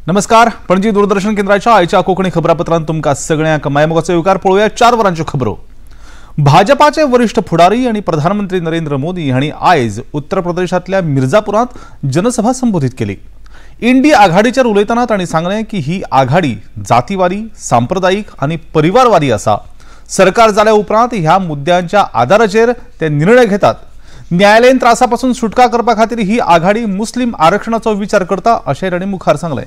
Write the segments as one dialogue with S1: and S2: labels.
S1: नमस्कार, पणजी दूरदर्शन केंद्राच्या आयच्या कोंकणी खबरापत्रांत तुमकां सगळ्यांक मायमोगाचो येवकार. पळोवया 4 वरांच्यो खबरो. भाजपाचे वरिष्ठ फुडारी आनी प्रधानमंत्री नरेंद्र मोदी हांणी आयज उत्तर प्रदेशांतल्या मिर्जापुरांत जनसभा संबोधित केली. इंडी आघाडीचेर उलयतना तांणी सांगलें की ही आघाडी जातीवादी, सांप्रदायिक आनी परिवारवादी आसा. सरकार जाल्या उपरांत ह्या मुद्द्यांच्या आदाराचेर ते निर्णय घेतात. न्यायालयीन त्रासापासून सुटका करपा खातीर ही आघाडी मुस्लिम आरक्षणाचो विचार करता अशें तांणी मुखार सांगलें.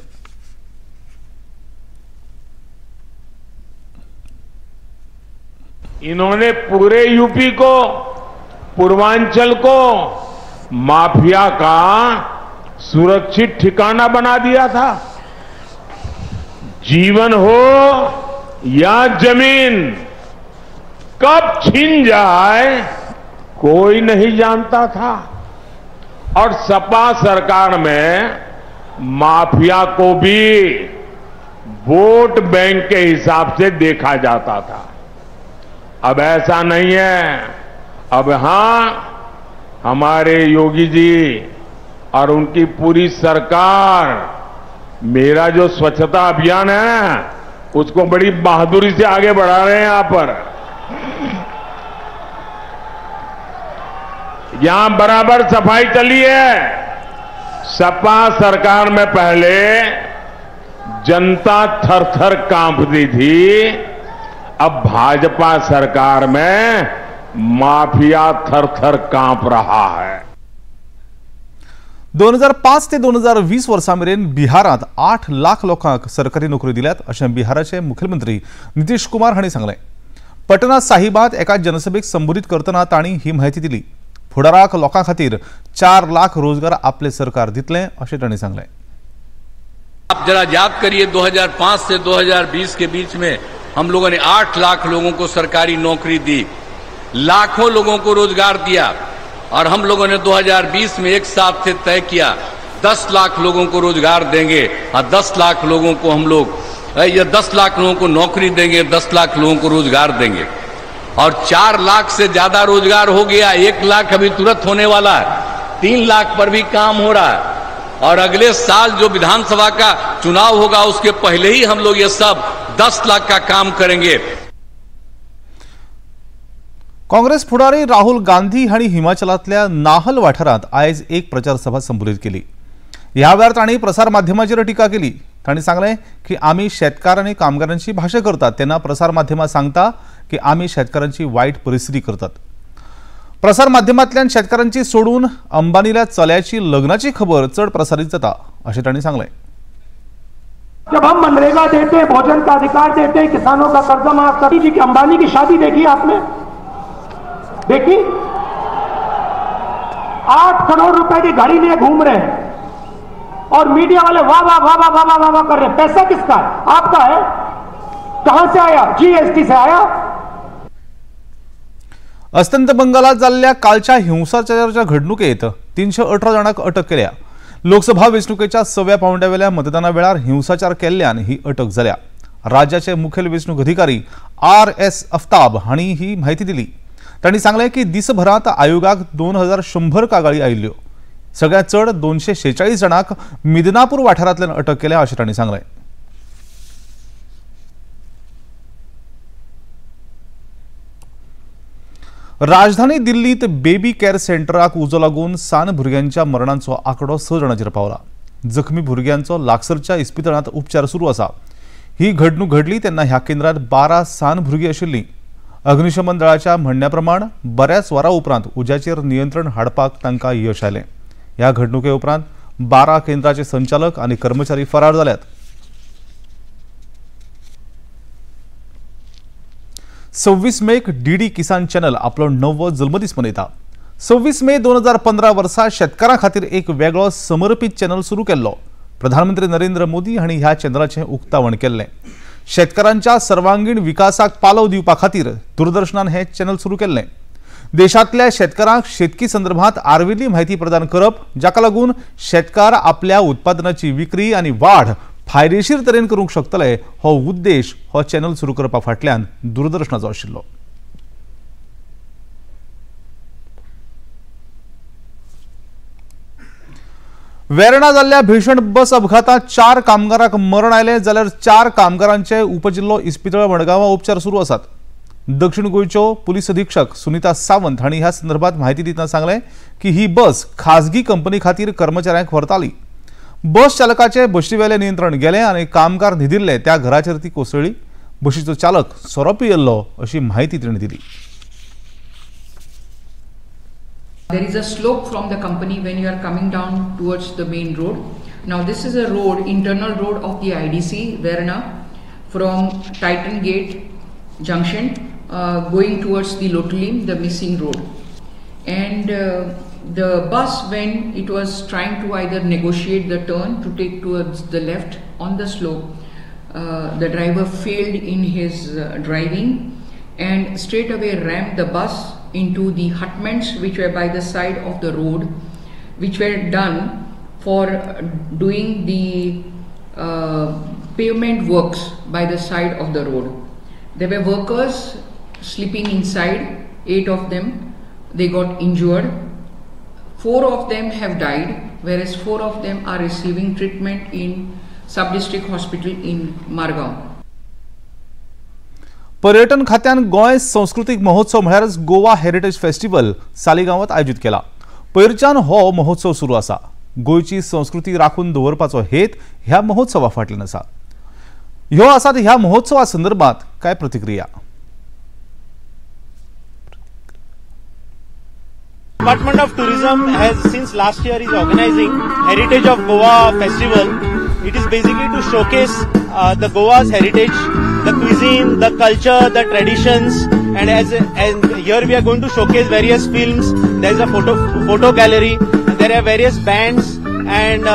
S2: इन्होंने पूरे यूपी को, पूर्वांचल को माफिया का सुरक्षित ठिकाना बना दिया था. जीवन हो या जमीन, कब छिन जाए कोई नहीं जानता था. और सपा सरकार में माफिया को भी वोट बैंक के हिसाब से देखा जाता था. अब ऐसा नहीं है. अब हां, हमारे योगी जी और उनकी पूरी सरकार मेरा जो स्वच्छता अभियान है उसको बड़ी बहादुरी से आगे बढ़ा रहे हैं. यहां पर यहां बराबर सफाई चली है. सपा सरकार में पहले जनता थर थर कांपती थी, अब भाजपा सरकार में माफिया थर थर कांप रहा है.
S1: 2005 ते 2020 वर्सां मेरेन बिहारांत 8 लाख लोकांक सरकारी नोकरी दिल्यात अशें बिहाराचे मुखेलमंत्री नितीश कुमार हांणी सांगलें. पटना साहिबांत एका जनसभेक संबोधित करतना तांणी ही म्हायती दिली. फुडाराक लोकां खातीर 4 लाख रोजगार आपले सरकार दितलें अशें तांणी सांगलें.
S3: आप जरा याद करिए, 2005 से 2020 के बीच में हम लोगों ने 8 लाख लोगों को सरकारी नौकरी दी, लाखों लोगों को रोजगार दिया और हम लोगों ने 2020 में एक साथ से तय किया 10 लाख लोगों को रोजगार देंगे और 10 लाख लोगों को हम लोग या 10 लाख लोगों को नौकरी देंगे, 10 लाख लोगों को रोजगार देंगे. और 4 लाख से ज्यादा रोजगार हो गया, 1 लाख अभी तुरंत होने वाला है, 3 लाख पर भी काम हो रहा है. और अगले साल जो विधानसभा का चुनाव होगा उसके पहले ही हम लोग ये सब 10 लाख का काम करेंगे.
S1: काँग्रेस फुडारी राहुल गांधी हांणी हिमाचलांतल्या नाहल वाठारांत आयज एक प्रचार सभा संबोधित केली. ह्या वेळार तांणी प्रसार माध्यमाचेर टिका केली. तांणी सांगलें की आमी शेतकार आनी कामगारांची भाशा करतात तेन्ना प्रसार माध्यमां सांगता की आमी शेतकारांची वायट परिस्थिती करतात. प्रसार माध्यमांतल्यान शेतकारांची सोडून अंबानील्या चल्याची लग्नाची खबर चड प्रसारित जाता अशें तांणी सांगलें.
S4: जब हम मनरेगा देते, भोजन का अधिकार देते, किसानों का कर्जा माफ करते, जी की अंबानी की शादी देखी आपने? देखी? 8 करोड़ रुपए की गाड़ी लिए घूम रहे हैं और मीडिया वाले वाह वाह वाह वाह वाह वाह वाह कर रहे हैं. पैसा किसका है? आपका है. कहां से आया? जीएसटी से आया.
S1: अस्तंत बंगालात जाल्ल्या कालच्या हिंसाचाराच्या घडणुकेत 318 जाणांक अटक केल्या. लोकसभा वेंचणुकेच्या 6व्या पावंड्यावेल्या मतदाना वेळार हिंसाचार केल्ल्यान ही अटक जाल्या. राज्याचे मुखेल वेंचणूक अधिकारी आर.एस. अफ्ताब हांणी ही म्हायती दिली. तांणी सांगलें की दिसभरांत आयोगाक 2100 कागाळी आयिल्ल्यो. सगळ्यांत चड 246 जाणांक मिदनापूर वाठारांतल्यान अटक केल्या अशें तांणी सांगलें. राजधानी दिल्लीत बेबी केअर सेंटराक उजो लागून सान भुरग्यांच्या मरणांचो आंकडो 6 जाणांचेर पावला. जखमी भुरग्यांचो लागसरच्या इस्पितळांत उपचार सुरू आसा. ही घडणूक घडली तेन्ना ह्या केंद्रात 12 सान भुरगीं आशिल्लीं. अग्निशमन दळाच्या म्हणण्या प्रमाण बऱ्याच वरां उपरांत उज्याचेर नियंत्रण हाडपाक तांकां यश आयलें. ह्या घडणुके उपरांत 12 केंद्राचे संचालक आनी कर्मचारी फरार जाल्यात. 26 मेक डीडी किसान चॅनल आपलो 9वो जल्मदीस मनयता. 26 मे 2015 वर्सा शेतकारां खातीर एक वेगळो समर्पित चॅनल सुरू केल्लो. प्रधानमंत्री नरेंद्र मोदी हांणी ह्या चॅनलाचें उक्तावण केल्लें. शेतकारांच्या सर्वांगीण विकासाक पालव दिवपा खातीर दूरदर्शनान हें चॅनल सुरू केल्लें. देशांतल्या शेतकारांक शेतकी संदर्भात आर्विल्ली म्हायती प्रदान करप, जाका लागून शेतकार आपल्या उत्पादनाची विक्री आनी वाड फायदेशीर तरेन करूंक शकतले हो उद्देश हो चॅनल सुरू करपा फाटल्यान दूरदर्शनाचो आशिल्लो. वेर्णा जाल्ल्या भीषण बस अपघातात 4 कामगारांक मरण आयलें जाल्यार 4 कामगारांचे उपजिल्लो इस्पितळ मडगांवां उपचार सुरू आसात। दक्षिण गोंयच्यो पुलीस अधीक्षक सुनीता सावंत हांणी ह्या संदर्भात म्हायती दितना सांगलें की ही बस खाजगी कंपनी खातीर कर्मचाऱ्यांक व्हरताली। बस चालकाचे बशीवेलें नियंत्रण गेलें आनी कामगार न्हिदिल्ले त्या घराचेर ती कोसळ्ळी। बशीचो चालक सोरो पियेल्लो अशी म्हायती तिणें दिली।
S5: There is a slope from the company when you are coming down towards the main road. Now this is a road, internal road of the IDC Verna, from Titan Gate Junction going towards the Lotulim, the missing road. And the bus, when it was trying to either negotiate the turn to take towards the left on the slope, the driver failed in his driving and straight away rammed the bus into the hutments which were by the side of the road, which were done for doing the pavement works by the side of the road. There were workers sleeping inside, 8 of them. They got injured. 4 of them have died, whereas 4 of them are receiving treatment in sub-district hospital in Margao.
S1: पर्यटन खात्यान गोंय सांस्कृतीक महोत्सव म्हळ्यारच Goa heritage festival सालिगांवांत आयोजीत केला। पयरच्यान हो महोत्सव सुरू आसा। गोंयची संस्कृती राखून दवरपाचो हेत ह्या महोत्सवा फाटल्यान आसा। ह्यो आसात ह्या महोत्सवा संदर्भात काय प्रतिक्रिया।
S6: Department of Tourism has since last year is organizing Heritage of Goa Festival. It is basically to showcase the Goa's heritage, the cuisine, the culture, the traditions, and and here we are going to showcase various films. There is a photo gallery. There are various bands and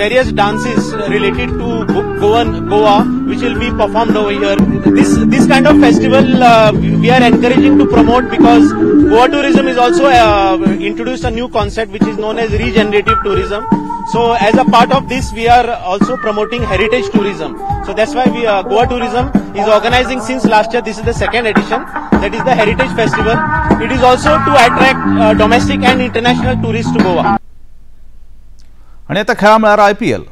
S6: various dances related to Goa, which will be performed over here. This kind of festival we are encouraging to promote because Goa tourism is also introduced a new concept which is known as regenerative tourism. So as a part of this, we are also promoting heritage tourism. So that's why we Goa Tourism is organizing since last year. This is the second edition. That is the Heritage Festival. It is also to attract domestic and international tourists to Goa.
S1: आणि आता खेळा म्हळ्यार IPL.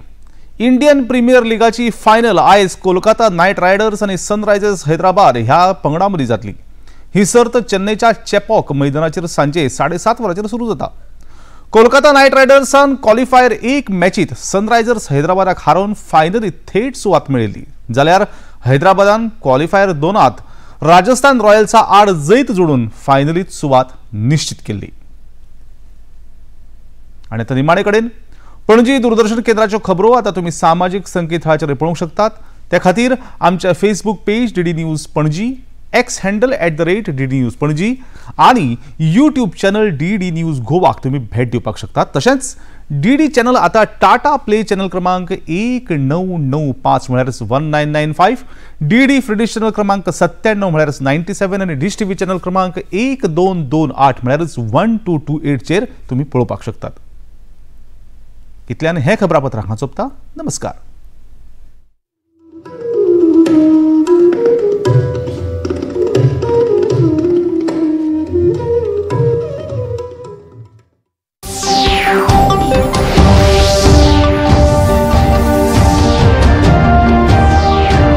S1: Indian premier लिगाची final आयज Kolkata night riders आनी Sunrisers Hyderabad ह्या पंगडां मदीं जातली। ही सर्त चेन्नयच्या चेपॉक मैदानाचेर सांजे 7:30 वरांचेर सुरू जाता। कोलकाता नायट रायडर्सान क्वॉलिफायर 1 मॅचीत सनरायझर्स हैदराबादाक हारोवन फायनलीत थेट सुवात मेळयली, जाल्यार हैदराबादान क्वॉलिफायर 2 राजस्थान रॉयल्सा आड जैत जोडून फायनलीत सुवात निश्चित केल्ली। आनी आतां निमाणे कडेन पणजी दूरदर्शन केंद्राच्यो खबरो आता तुम्ही सामाजिक संकेतथळाचेर पळोवंक शकतात। त्या खातीर आमच्या Facebook page DD news Panaji, X handle @DD news Panaji आणि यूट्यूब चॅनल डीडी न्यूज गोवाक तुम्ही भेट दिवपाक शकतात। तशेंच डीडी चॅनल आता टाटा प्ले चॅनल क्रमांक 1995 म्हळ्यारच 1995, डीडी फ्री चॅनल क्रमांक 97 म्हळ्यारच 97 आनी डिश टीव्ही चॅनल क्रमांक 1228 म्हळ्यारच 1228 चेर तुम्ही पळोवपाक शकतात। इतल्यान हे खबरापत्र हांगा सोंपता। नमस्कार।